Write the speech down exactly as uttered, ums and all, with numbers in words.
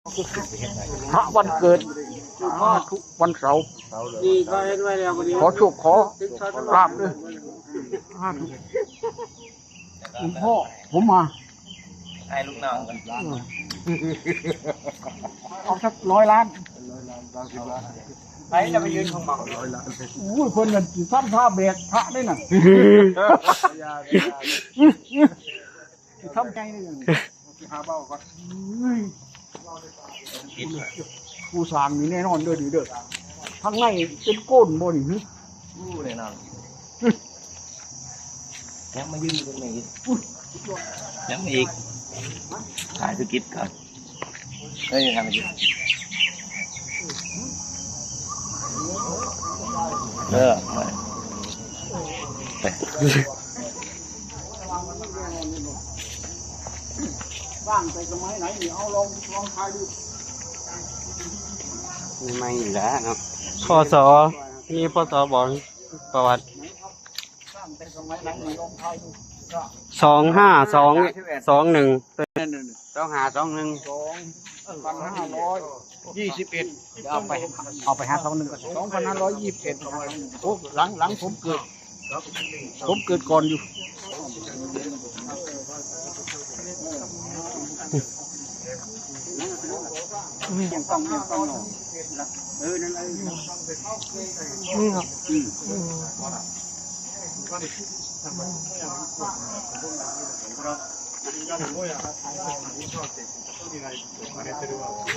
พระวันเกิด สาธุ วันเสาร์ นี่ก็เห็นไว้แล้ววันนี้ ขอโชคขอลาภด้วย สาธุ หลวงพ่อ ผมมา ให้ลูกน้องกัน เอาสักร้อยล้าน ไปแล้วไปยืนของหมอ อุ้ย เพิ่นนั่นสิทำท่าแบกพระได้น่ะ สิทำไงนี่ หาเบาก่อน เฮ้ย ผู้สร้างนี่แน่นอนเด้อนี่เด้อ ทางในเป็นโกนบ่นี่หึ อู้แน่นอน ยังมายืนตรงนี้ ยังมาอีก ถ่ายธุรกิจก่อน เฮ้ย ทำธุรกิจ เออ ไป สร้างแต่สมัยไหนนี่ เอาลอง ลองทายดู ไม่ไม่อยู่แล้วเนาะ พ.ศ. มี พ.ศ. บอกประวัติ สร้างแต่สมัยไหนนี่ ลองทายดู สองห้าสอง สองหนึ่ง นั่นน่ะ สองห้าสองหนึ่ง สองพันห้าร้อยยี่สิบเอ็ด เดี๋ยวเอาไป เอาไปหาสองหนึ่งก่อน สองพันห้าร้อยยี่สิบเอ็ด โอ้ หลัง หลังผมเกิด ผมเกิดก่อนอยู่ ยังต้อง ยังต้องรอ เออ นั่นแหละ นี่ครับ อืม อืม